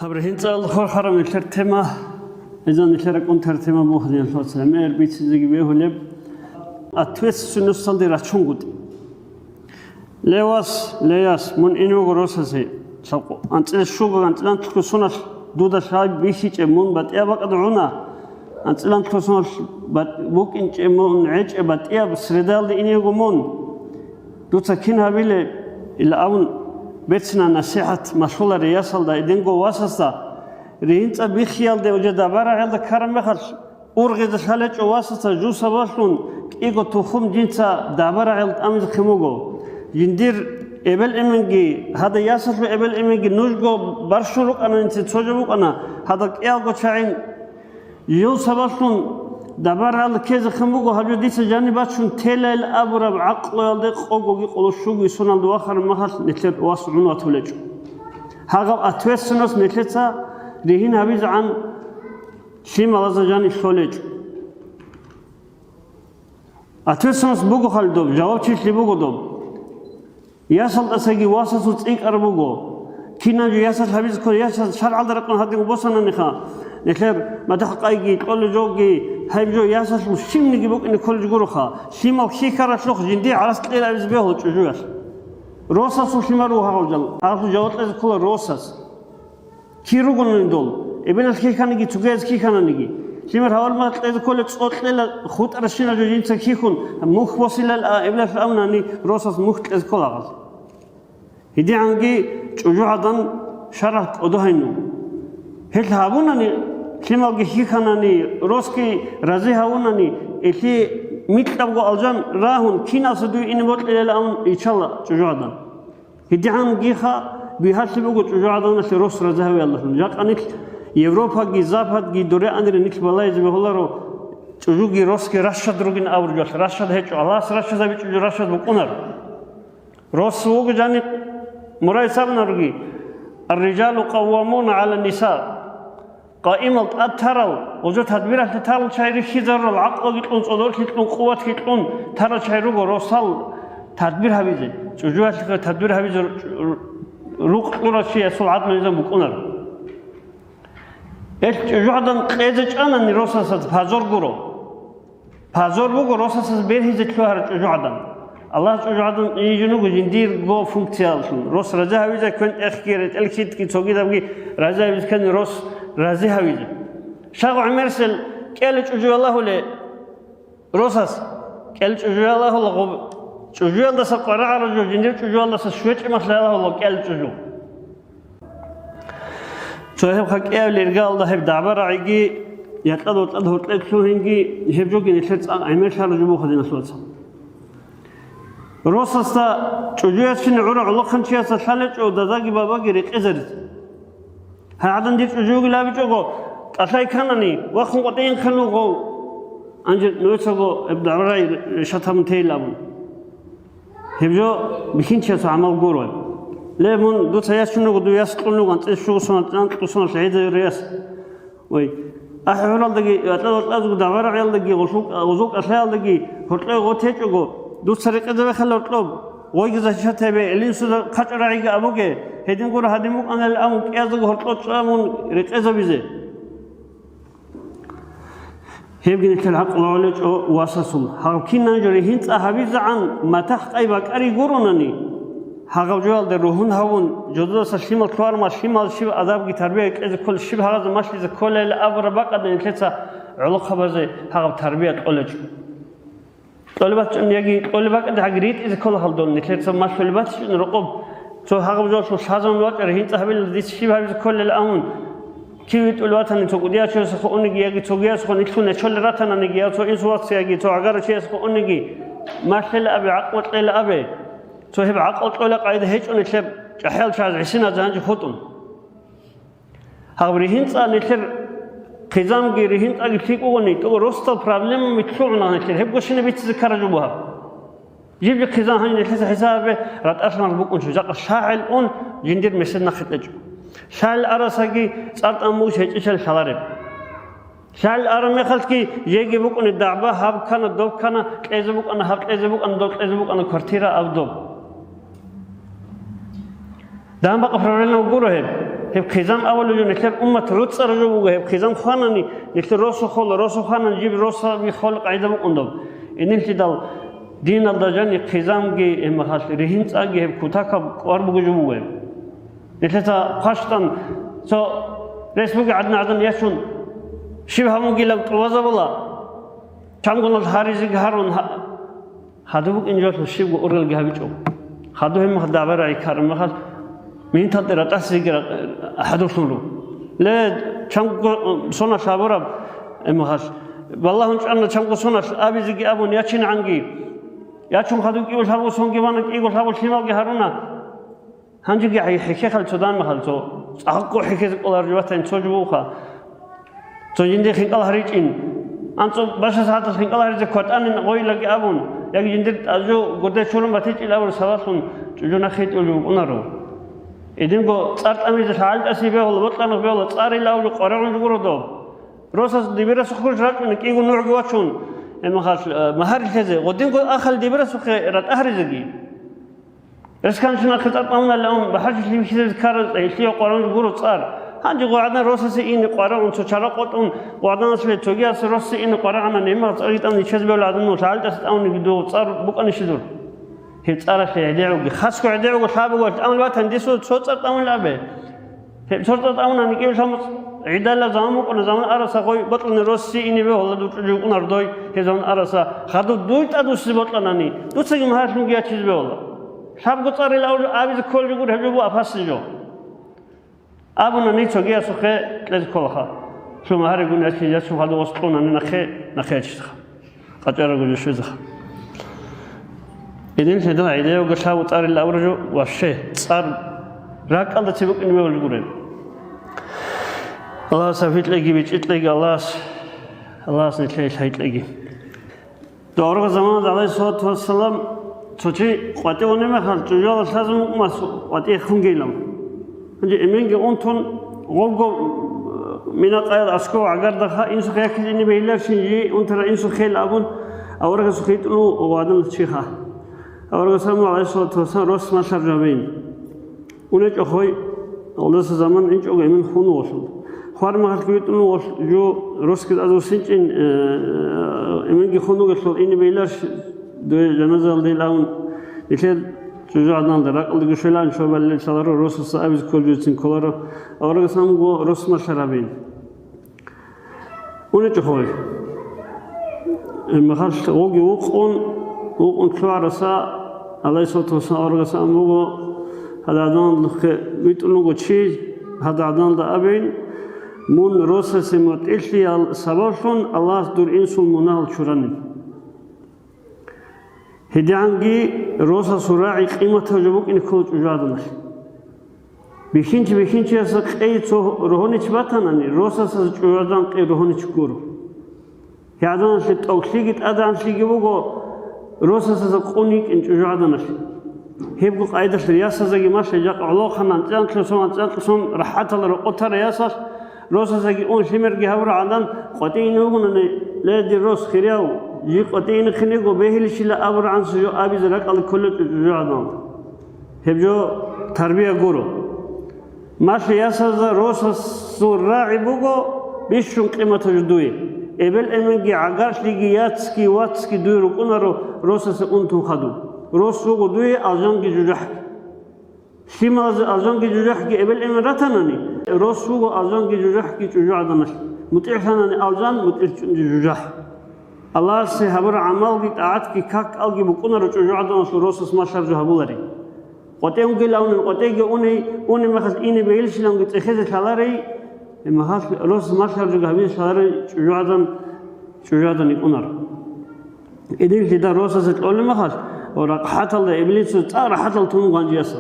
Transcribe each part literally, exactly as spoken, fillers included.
Гьаб ригьинцӀал хурхараб нилъер тема, гьезан нилъер ракӀунтараб тема буго, диналъул вацал, гӀемер бицизеги бегьулеб, ответственносталде рачунгутӀи. Ле вас, ле яс, мун ине вуго росасе, лъабкъо, анцӀила щуго, анцӀила анлъго соналъ дуда лъай бихьичӀеб, мун батӀияб бакӀалда гӀуна, анцӀила анлъго соналъ бат-, букӀинчӀеб мун, гӀечӀеб батӀияб средалда ине вуго мун. Дуца кин гьабилеб? Ила абун берцинаб насихӀат малъуларе ясалда эдинго васасда, ригьинцӀа биххиялде, уже дабарагӀиялда ккараб мехалъ, ургъизе лъалечӀо васасда, жу сабаблъун кӀиго тухум жинца дабарагӀиялда тӀамизехъин буго. Жиндир эбел-эменги, гьадаб ясалъул эбел-эменги нужго барщун рукӀана, нилъер цо жо букӀана, гьадал кӀиялго чагӀи Жив сабаблъун дабарагӀиялда ккезехъин буго, гьаб жо дица жаниб бачун телайилан абураб гӀакълуялде къогоги къоло щуго соналда вахараб мехалъ нилъер вас гӀун ватулечӀо. Гьагъаб ответственность нилъеца ригьин гьабизегӀан лъималазда жаниб лъолечӀо. Ответственность буго хал доб, жавабчилъи буго доб. Ясал тӀасаги васасул цӀикӀкӀараб буго. Кинаб жо ясалъ гьабизе ккола, ясалъ шаргӀалда рекъон гьадинго босананиха. Нилъер мадахъ къайги, кьолеб жоги, гьеб жо ясалъул щибниги букӀине кколеб гуроха. Лъимал хьихьаралъухъ жиндие гӀарац кьела абизе бегьула чӀужуялъ. Росасул лъимал руго гьагъав жал, гьагъалъул жаваб кьезе ккола росас. Кир ругонани дол? Эбелалъ хьихьаниги, цогияз хьихьананиги. Лъимер гьавалмагъ кьезе кколеб цӀо кьела, хутӀаращинаб жо жинца хьихьун, мухь босилал а эбелалъ абунани, росас мухь кьезе ккола гьал. ГьедигӀанги чӀужугӀадан шаргӀалъ кӀодо гьайнун. Гьелъ гьабунани, лъималги хьихьанани, росги рази гьавунани, гьелъие микьабго алжан рагьун, киналса дуе ине бокьилел абун иччала чӀужугӀадан. ГьедигӀангиха бигьалъи буго чӀужугӀаданалъе рос рази гьавиялдалъун. Жакъа нилъ Европаги Западги дореанира нилъ балагьизе бегьуларо, чӀужуги росги ращад ругин абуржалъ. Ращад гьечӀо, Аллагьас ращадабичӀо, ращад букӀунаро. Рос вуго жаниб мурайс абунаруги: «Ар-рижалу къаввамуна гӀалан-ниса». Къаимал тӀад тарал, гъужо тадбиралъе тарал чагӀи рихьизарурал, гӀакълуги кьун, цӀодорлъи кьун, къуватги кьун тарал чагӀи руго росал тадбир гьабизе, чӀужуялъе тадбир гьабизе ру-, ру-, рукъ кьурав чиясул гӀадлу низам букӀунаро. Гьелъ чӀужугӀадан кьезе чӀанани росасда пазор гуро. Пазор буго росасда бергьизе лъугьараб чӀужугӀадан. Аллагьас чӀужугӀадан къийижун вуго жиндирго функциялъун. Рос рази гьавизе квен тӀехги, ретӀел хьитги, цогидабги рази гьавизе ккани рос рази гьавизе. Щай гӀемерисел кӀел чӀужу ялагьулеб росас? КӀел чӀужу ялагьула гъоб-, чӀужуялдаса къварагӀараб жо, жиндир чӀужуялдаса щвечӀеб мехалъ ялагьула кӀел чӀужу. Цо гьеб хъакӀияб лергалда гьеб дагӀба-рагӀиги, якьад-ватӀад гьоркье лъугьинги, гьеб жоги нилъер цӀакъ гӀемерлъараб жо буго, диналъул вацал. Росасда чӀужуясин гӀура гӀолохъанчиясда лъалечӀо дадги бабаги рекъезаризе. Гьагъадан дир чӀужу вугилан абичӀого, кӀалъай кканани, вахъун къватӀине хъен вуго, гьанже нужецаго гьеб дагӀба-рагӀи решат гьабун тейилан абун. Гьеб жо бихьинчиясул гӀамал гуро. Ле, мун, дуца яс чӀун вуго, дуе яс кьун вуго, анцӀила щуго соналъ, анцӀила анкьго соналъ гӀезаве яс. Ой, ахӀи-хӀуралдаги, ватӀа-ватӀазул дагӀба-рагӀиялдаги, гъозул, гъозул кӀалъаялдаги гьоркьое гъо течӀого, дуца рекъезабе хал гьоркьоб, гъойги защищать гьабе, гӀелинсуда хъачӀ-рагӀиги абуге, гьедин гуро гьадин букӀанали абун кӀияздаго гьоркьо чӀа мун рекъезабизе. Гьебги нилъер гӀакълу гьавулечӀо васасул. Гьаб кинаб жо ригьин цӀа гьабизегӀан матахъ къай бакӀари гуронани, гьагъаб жоялда ругьун гьавун, жододаса лъимал лъугьарма, лъимал щиб адабги тарбия кьезе кколел, щиб гьагъазда малъизе кколел абураб бакӀалда нилъеца гӀолохъабазе гьагъаб тарбия кьолечӀо. Кьолеб бачӀун яги кьолеб бакӀалда гьаги ритӀизе ккола гьалдон, нилъеца малъулеб батичӀун рокъоб. Цо гьагъаб жоялъул лъазабун вачӀар, гьинцӀа гьабилалда дица щиб гьабизе кколел абун, кив витӀулев ватани, цо кӀудияв чиясухъе униги яги цогиясухъе нилъун нечолел ратананиги, я цо инсувацияги цо гӀагарав чиясухъе униги, малъела абе, гӀакълу кьела абе. Цо гьеб гӀакълу кьола къайда гьечӀо нилъер чӀахӀиял чагӀаз гӀисиназе гьанже хутӀун. Гьаб ригьин цӀа нилъер хъизамги, ригьин цӀаги лъикӀ бугони, тӀуба росдал проблема микьлъугӀуна нилъер, гьеб гощинаб бицизе ккараб жо буго гьаб. Жиб-жиб хъизан гьанже нилъеца хӀисаб гьабе, ратӀалъан букӀунчӀо, жакъа лъагӀел ун жиндир месед нахъе кьечӀо. ЛъагӀел арасаги цӀар тӀамугьич гьечӀищали лъалареб. ЛъагӀел араб мехалъги жеги букӀуни дагӀба, гьаб ккана, доб ккана, кьезе букӀана, гьаб кьезе букӀана, доб кьезе букӀана, квартира аб доб. Дагьаб-бакъаб проблема гуро гьеб. Гьеб хъизан авалулев нилъер уммат гӀуцӀарав жо буго, гьеб хъизан хванани, нилъер росу хола, росу хванани жиб росаби хола къагӀида букӀун доб. Гьединлъидал диналда жани хъизанги, гьеб махалъ ригьин цӀаги гьеб кутакаб кӀвар буго жо буго гьеб. Нилъеца хъващтӀан цо рес буго гӀадин-гӀадан ячун, щиб гьабунгилаб тӀубазабула, чамгунал гьаризеги гьарун гьа-, Хадуб букӀин жолъун щибго уралги гьабичӀо. Хадуб гьеб мехалъ дагӀба-рагӀи ккараб мехалъ, мигьинталде ратӀасезеги ра-, хӀадурлъун руго. Ле, чанго соналъ гьабураб гьеб мехалъ, балагьун чӀвана чанго соналъ абизеги абун ячинегӀанги. Ячун хадуб кӀиго лъабго сонги бана, кӀиго лъабго лъималги гьаруна. Гьанжеги хӀехьехал цо данмахал цо, цӀакъго хӀехьезе кӀолар жо батани цо жо буха. Цо жинде хинкӀал гьаричӀин. АнцӀу башасагӀаталъ хинкӀал гьаризе кватӀанин гъойилаги абун, яги жиндир тӀажу гурде чурун батичӀил абураб сабаблъун чӀужу нахъе тӀулев вукӀунаро. Эдинго цӀар тӀамизе лъагӀал тӀасиб бегьула, бокьанах бегьула, цӀарил авлу къварагӀун жугуро доб. Росас дибирасухъе рачӀуна кӀиго нугӀги вачун, гьеб мехалъ, э, магьар лъезе. Гъодинго ахал дибирасухъе ратӀа гьаризеги. Ресканчи нахъе цӀар тӀамуналли абун, бахӀарчилъи бихьизаризе ккарал гьелъие къварагӀун гуро цӀар. Гьанже гъогӀадан росасе ине къварагӀун цо чара къотӀун, гъогӀаданалъе цогиясе росасе ине къварагӀана, немагъ цӀарги тӀамун ничез бевла гӀадамал лъагӀалдаса тӀамуниги дугъ цӀар букӀанищ дур? Гьеб цӀаралъе гӀедегӀуги, хасго гӀедегӀуго лъабуго тӀамул батан дисо цо цӀар тӀамул абе. Гьеб цо цӀар тӀамунани кӀиго лъабго гӀидалла заман букӀуна, заман араса гъой бокьани росасе ине бегьула дур чӀужу вукӀунар дой, гьеб заман араса хадуб дуй тӀадвуссизе бокьанани, дуцаги магьарлъунги ячизе бегьула. Лъабго цӀарил авлу абизе кколеб жо гуро, гьеб жо буго апаслъи жо. Абунани цогиясухъе кьезе кколаха. Лъума гьаригун ячизе яцун хадув гъос кьунани нахъе, нахъе ячизеха. КъачӀарабго жо щвезеха. Гьединлъидал гӀедегӀуго лъабго цӀарил авружу вообще цӀар ракӀалда цебе букӀине бегьулел гурел. Аллагьас гьаб гьикьеги бичӀчӀи кьеги, Аллагьас, Аллагьас нилъее лъай кьеги. Дагьабго заманалда, гӀалайгьиссалату вассалам, цо чи къватӀивуна мехалъ, чӀужуялда лъазабун букӀуна къватӀие хунги илан. Гьанже эменги унтун, гъобго, э, мина-къаял аскӀов гӀагардаха, инсухъе яккизе ине бегьиларищин жий унтарал инсухъе абун, аварагасухъе йитӀун вуго гьадинав чиха. Аварагас абуна, гӀалайгьиссалату вассалам, рос малъараб жо гьабейин. УнечӀо хой, гьалдаса заман инчӀого эмен хун вугелъул. Хвармагьалъги витӀун вугелъ, жо росги азусинчӀин, э, эменги хун вугелъул, ине бегьиларищ дуе жаназаялде илан, нилъер чӀужугӀаданалда ракӀалдаги щвелаан щвабалел лъаларо, росаса абизе кколеб жойцин кколаро, аварагас абуго рос малъарабин. УнечӀо хой. Гьебмехалъ гъоги вукъун, вукъун лъугӀараса, гӀалайгьиссалату вассалам, аварагас абун буго, гьадин гӀадамалдухъе витӀун вуго чи, гьадин гӀадамалда абейин, мун росасе мутӀигӀлъиялъ сабаблъун Аллагьас дур инсул мунагьал чуранин. ГьедигӀанги росасул рагӀи къиматаб жо букӀине ккола чӀужугӀаданалъ. Бихьинчи-бихьинчиясда къей цо рогьонич батанани, росасда чӀужугӀадан къей рогьонич гуро. Гьадинлъи тӀоклъиги тӀадегӀанлъиги буго, росасда къун йикӀин чӀужугӀаданалъ. Гьебго къайдалъ ясаздаги малъе жакъа гӀолохъан анцӀила сон, анцӀила сон рахӀатал рокъо тарай ясалъ, росасдаги ун лъимерги гьабурагӀан, къватӀине вугони, ле, дир рос, хирияв, жий къватӀинехъин йиго, бегьилищила абурагӀанса жо абизе ракӀалде кколел чӀужугӀадан. Гьеб жо тарбия гуро. Малъе ясазда росасул рагӀи буго бищун къиматаб жо дуе. Эбел-эменги, гӀагарлъиги, яцги, вацги дуе рукӀунаро росасе унтун хадуб. Рос вуго дуе алжанги жужахӀги. Лъималазе алжанги жужахӀги эбел-эмен ратанани, рос вуго алжанги жужахӀги чӀужугӀаданалъ. МутӀигӀлъанани алжан, мутӀигӀлъичӀони жужахӀ. Аллагьасе гьабураб гӀамалги тӀагӀатги как-кӀалги букӀунаро чӀужугӀаданалъул росас малъараб жо гьабуларей. КъватӀевгил авнин, къватӀевги уни, уни мехалъ ине бегьилищиланги цӀехезе лъаларей, гьебмехалъ росас малъараб жо гьабизе лъаларей чӀужугӀадан, чӀужугӀадан йикӀунаро. Гьединлъидал росасе кьолеб мехалъ, рахӀаталда иблисас цӀакъ рахӀатал тун гъанжияса.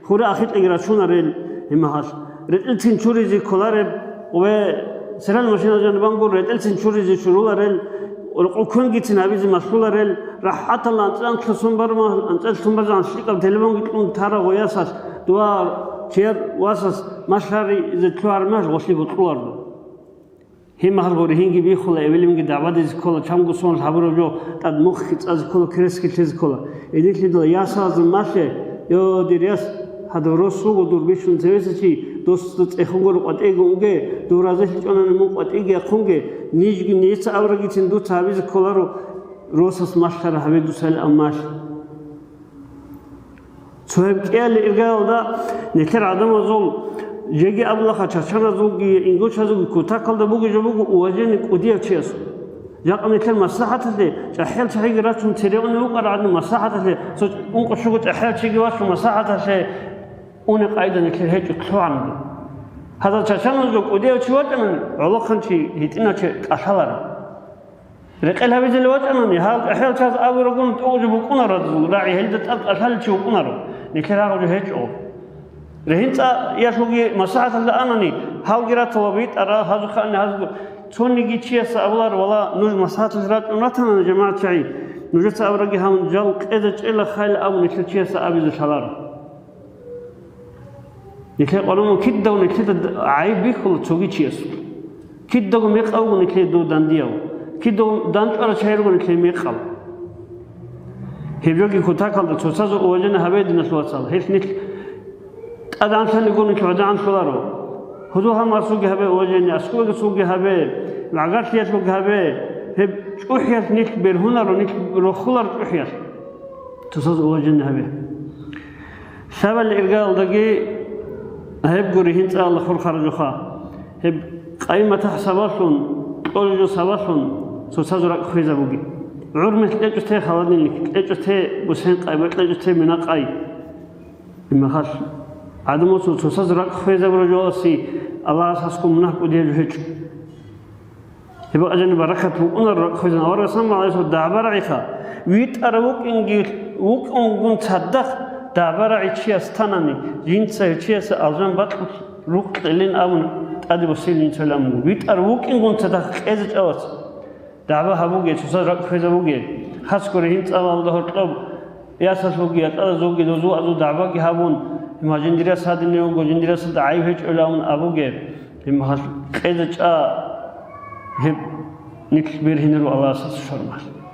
Хуре ахикьаги рачунарел гьебмехалъ. РетӀилцин чуризе кколареб ва серал машина жанибан гуро ретӀилцин чуризе чуруларел, рокъов квенгицин гьабизе малъуларел, рахӀатал анцӀила сон бармал, анцӀила сон базан лъикӀаб телефонги кьун тарав гъоясалъ, дова чияр васас малъаризе лъугьармал гъолъи бокьуларо. Гьебмехалъ гъури гьинги биххула, эбел-эменги дагӀбадизе ккола, чамго соналъ гьабураб жо тӀад мухъги цӀазе ккола, крестги лъезе ккола. Гьединлъидал ясазда малъе, йо, дир яс, гьадаб рос вуго дур бищун цевеса чи, Дос цӀехун гуро къватӀиеги унге, дов разилъичӀонани мун къватӀиеги яхъунге, нижги нижеца абурагицин дуца гьабизе кколаро, росас малъара гьабе дуца гьел аммалъ. Цо гьеб кӀияле иргаялда нилъер гӀадамазул, жеги абулаха, чачаназулги, ингучазулги кутакалда бугеб жо буго уважение кӀудияв чиясул. Жакъа нилъер маслахӀаталъе, чӀахӀиял чагӀиги рачун цере унев вукӀарав гӀадин маслахӀаталъе, цо ункъо-щуго чӀахӀиял чиги вачун маслахӀаталъе, унеб къайда нилъер гьечӀо лъугӀанго. Гьазал чачаназул кӀудияв чи вачӀанани, гӀолохъанчи гьитӀинав чи кӀалъаларо. Рекъел гьабизел вачӀанани, гьал чӀахӀиял чияс абурагун тӀокӀ жо букӀунаро гьазул рагӀи, гьелда тӀад кӀалъалев чи вукӀунаро, нилъер гьагъаб жо гьечӀо. РегьинцӀаялъулги маслахӀаталда анани, гьалги ратала битӀара, гьазухъани гьазго. Цониги чияс абулар, вала, нуж маслахӀаталъе рачӀун ратанани, жамагӀат чагӀи, нужеца абураги гьабун, жал къезе чӀела хайла абун нилъер чияс абизе лъаларо. Нилъер къварумун кидаго нилъеда гӀайиб бихьула цоги чиясул. Кидаго мекъав вуго нилъее дов дандияв. Кидаго данчӀварав чагӀи руго нилъее мекъав. Гьеб жоги кутакалда цоцазул уважение гьабе, диналъул вацал. Гьелъ нилъ тӀадегӀанлъаниго нилъ гӀодегӀанлъуларо. Гьудул-гьалмагъасулги гьабе уважение, аскӀовегасулги гьабе, гӀагарлъиялъулги гьабе. Гьеб чӀухӀиялъ нилъ бергьунаро, нилъ рохуларо чӀухӀиялъ. Цоцазул уважение гьабе. Лъабал иргаялдаги гьеб гури гьинцӀаялда хурхаражуха. Гьеб къайи-матахӀ сабаблъун, кьолеб жо сабаблъун цоцазул ракӀ хвезабуге. ГӀурмилъ кьечӀо те холодильник, кьечӀо те бусен-къай, кьечӀо те мина-къай. Имахал гӀадамасул цоцазул ракӀ хвезабураб жоялъе Аллагьас аскӀов мунагь кӀудияб жо гьечӀо. Гьеб бакӀалда баракат букӀунаро ракӀ хвезабун. Аварагас саллаллагьу гӀалайгьи вассалам гьадисалда дагӀба-рагӀиха, витӀарав вукӀинги, вукӀунгун цадахъ дагӀба-рагӀи чияс танани, жинца гьев чиясе алжан бакьулъ рукъ кьелин абун тӀаде босилин цолъан буго. ВитӀарав вукӀингун цадахъ кьезе чӀавац. ДагӀба гьабуге, цоцазул ракӀ хвезабуге. Хасго ригьин цӀалалда гьоркьоб ясалъулги, ятӀазулги, дозул азул дагӀбаги гьабун, гьимал жиндирас гьадинав вуго, жиндирасда гӀайиб гьечӀолъун абуге. Гьимал кьезе чӀа гьеб нилъ бергьинару Аллагьасул хӀурмалъ.